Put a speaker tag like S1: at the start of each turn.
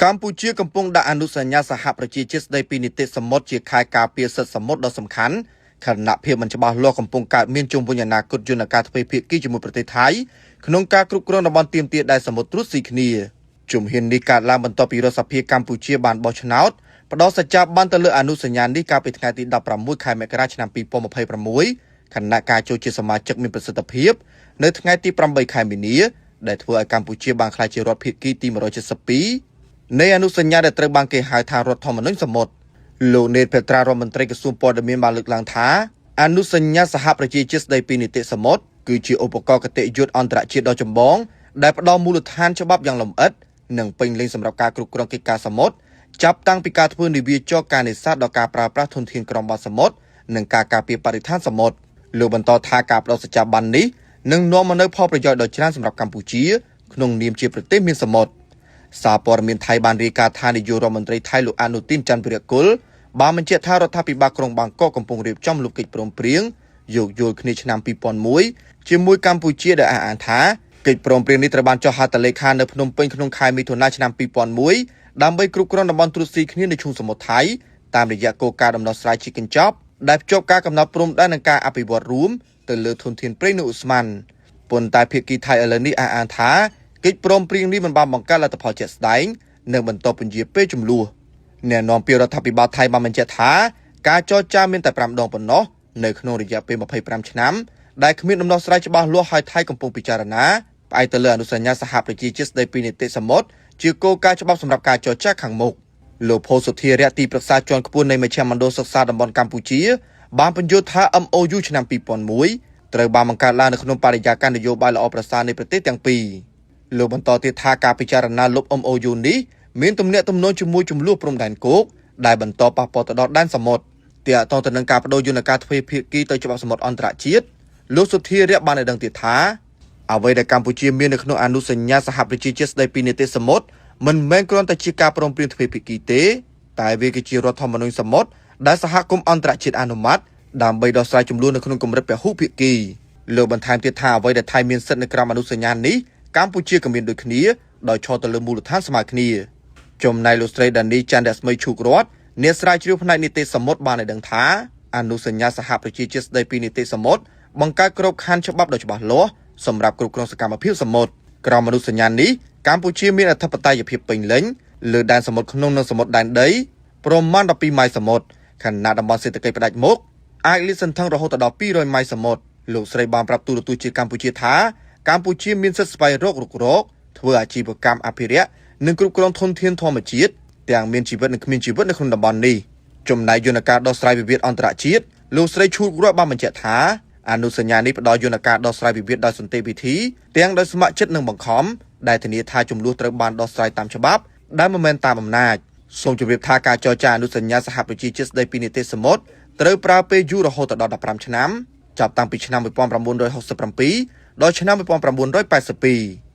S1: កម្ពុជាកំពុងដាក់អនុសញ្ញាសហប្រជាជាតិស្តីពីនីតិសមុទ្រជាខែលការពារសិទ្ធិសមុទ្រដ៏សំខាន់ខណៈភាពមិនច្បាស់លាស់កំពុងកើតមានជុំវិញអនាគតយន្តការទ្វេភាគីជាមួយប្រទេសថៃក្នុងការគ្រប់គ្រងតំបន់ទាមទារដែនសមុទ្រត្រួតស៊ីគ្នាជំហាននេះកើតឡើងបន្ទាប់ពីរដ្ឋសភាកម្ពុជាបានបោះឆ្នោតផ្ដល់សច្ចាប័នទៅលើអនុសញ្ញានេះកាលពីថ្ងៃទី16ខែមករាឆ្នាំ2026ខណៈការចូលជាសមាជិកមានប្រសិទ្ធភាពនៅថ្ងៃទី8ខែមីនាដែលធ្វើឲ្យកម្ពុជាបានក្លាយជារដ្ឋភាគីទី172នៃអនុសញ្ញាដែលត្រូវបានគេហៅថារដ្ឋធម្មនុញ្ញសមុទ្រលោកនេតភត្រារដ្ឋមន្ត្រីក្រសួងព័ត៌មានបានលើកឡើងថាអនុសញ្ញាសហប្រជាជាតិស្តីពីនីតិសមុទ្រគឺជាឧបករណ៍គតិយុត្តអន្តរជាតិដ៏ចម្បងដែលផ្ដល់មូលដ្ឋានច្បាប់យ៉ាងលម្អិតនិងពេញលេញសម្រាប់ការគ្រប់គ្រងកិច្ចការសមុទ្រចាប់តាំងពីការធ្វើនាវាចរការនេសាទដល់ការប្រើប្រាស់ធនធានក្រោមបាតសមុទ្រនិងការការពារបរិស្ថានសមុទ្រលោកបន្តថាការផ្ដល់សច្ចាប័ននេះនឹងនាំមកនូវផលប្រយោជន៍ដ៏ច្រើនសម្រាប់កម្ពុជាក្នុងនាមជាប្រទេសមានសមុទ្រ សារព័ត៌មានថៃបានរាយការណ៍ថានាយករដ្ឋមន្ត្រីថៃលោកអនុទីនច័ន្ទវិរគុលបានបញ្ជាក់ថារដ្ឋាភិបាលក្រុងបាងកកកំពុងរៀបចំលុបកិច្ចព្រមព្រៀងយោគយល់គ្នាឆ្នាំ2001ជាមួយកម្ពុជាដែលអះអាងថាកិច្ចព្រមព្រៀងនេះត្រូវបានចុះហត្ថលេខានៅភ្នំពេញក្នុងខែមិថុនាឆ្នាំ2001ដើម្បីគ្រប់គ្រងតំបន់ត្រួតស៊ីគ្នានៅឈូងសមុទ្រថៃតាមរយៈគោលការណ៍ដំណោះស្រាយជាកញ្ចប់ដែលភ្ជាប់ការកំណត់ព្រំដែននិងការអភិវឌ្ឍរួមទៅលើធនធានព្រៃនៅឧស្ម័នប៉ុន្តែភាគីថៃឥឡូវនេះអះអាងថាកិច្ចព្រមព្រៀងនេះមិនបានបង្កើតលទ្ធផលជាក់ស្ដែងនិងបន្តពន្យាពេលចំនួនអ្នកនាំពាក្យរដ្ឋាភិបាលថៃបានបញ្ជាក់ថាការចរចាមានតែ5ដងប៉ុណ្ណោះនៅក្នុងរយៈពេល25ឆ្នាំដែលគ្មានដំណោះស្រាយច្បាស់លាស់ហើយថៃកំពុងពិចារណាផ្អែកទៅលើអនុសញ្ញាសហប្រជាជាតិស្តីពីនីតិសមុទ្រជាគោលការណ៍ច្បាប់សម្រាប់ការចរចាខាងមុខលោកផូសុធារៈទីប្រឹក្សាជាន់ខ្ពស់នៃមជ្ឈមណ្ឌលសិក្សាតំបន់កម្ពុជាបានបញ្យល់ថា MOU ឆ្នាំ2001ត្រូវបានបង្កើតឡើងនៅក្នុងបរិយាកាសនយោបាយល្អប្រសើរនៃប្រទេសទាំងពីរលោកបន្តទៀតថាការពិចារណាលុប MOU នេះមានទំនាក់ទំនងជាមួយចំនួនព្រំដែនគោកដែលបន្តប៉ះពាល់ទៅដល់ដែនសមុទ្រទាក់ទងទៅនឹងការបដូរយន្តការទ្វេភាគីទៅច្បាប់សមុទ្រអន្តរជាតិលោកសុធារៈបានឲ្យដឹងទៀតថាអ្វីដែលកម្ពុជាមាននៅក្នុងអនុសញ្ញាសហប្រជាជាតិស្តីពីនីតិសមុទ្រមិនមែនគ្រាន់តែជាការព្រមព្រៀងទ្វេភាគីទេតែវាគឺជារដ្ឋធម្មនុញ្ញសមុទ្រដែលសហគមន៍អន្តរជាតិអនុម័តដើម្បីដោះស្រាយចំនួននៅក្នុងកម្រិតពហុភាគីលោកបន្ថែមទៀតថាអ្វីដែលថៃមានសិទ្ធិនៅក្រោមអនុសញ្ញានេះកម្ពុជាក៏មានដូចគ្នាដោយឈរទៅលើមូលដ្ឋានស្មើគ្នាចំណែកលោកស្រីដានីច័ន្ទរស្មីឈូករតអ្នកស្រាវជ្រាវផ្នែកនីតិសមុទ្របានឲ្យដឹងថាអនុសញ្ញាសហប្រជាជាតិស្តីពីនីតិសមុទ្របង្កើតក្របខ័ណ្ឌច្បាប់ដ៏ច្បាស់លាស់សម្រាប់គ្រប់គ្រងសកម្មភាពសមុទ្រក្រោមអនុសញ្ញានេះកម្ពុជាមានអធិបតេយ្យភាពពេញលេញលើដែនសមុទ្រក្នុងនិងសមុទ្រដែនដីប្រមាណ12ម៉ាយសមុទ្រខណៈតំបន់សេដ្ឋកិច្ចផ្ដាច់មុខអាចលាតសន្ធឹងរហូតដល់200ម៉ាយសមុទ្រលោកស្រីបានប្រាប់ទូរទស្សន៍ជាតិកម្ពុជាថាកម្ពុជាមានសិទ្ធិស្វែងរករុករកធ្វើអាជីវកម្មអភិរក្សនិងគ្រប់គ្រងធនធានធម្មជាតិទាំងមានជីវិតនិងគ្មានជីវិតនៅក្នុងតំបន់នេះចំណែកយន្តការដោះស្រាយវិវាទអន្តរជាតិលោកស្រីឈូតរត់បានបញ្ជាក់ថាអនុសញ្ញានេះផ្ដល់យន្តការដោះស្រាយវិវាទដោយសន្តិវិធីទាំងដោយស្ម័គ្រចិត្តនិងបង្ខំដែលធានាថាចំនួនត្រូវបានដោះស្រាយតាមច្បាប់ដែលមិនមែនតាមអំណាចសូមជម្រាបថាការចរចាអនុសញ្ញាសហប្រជាជាតិស្តីពីនីតិសមុទ្រត្រូវប្រើពេលយូររហូតដល់15ឆ្នាំចាប់តាំងពីឆ្នាំ1967ដល់ឆ្នាំ1982។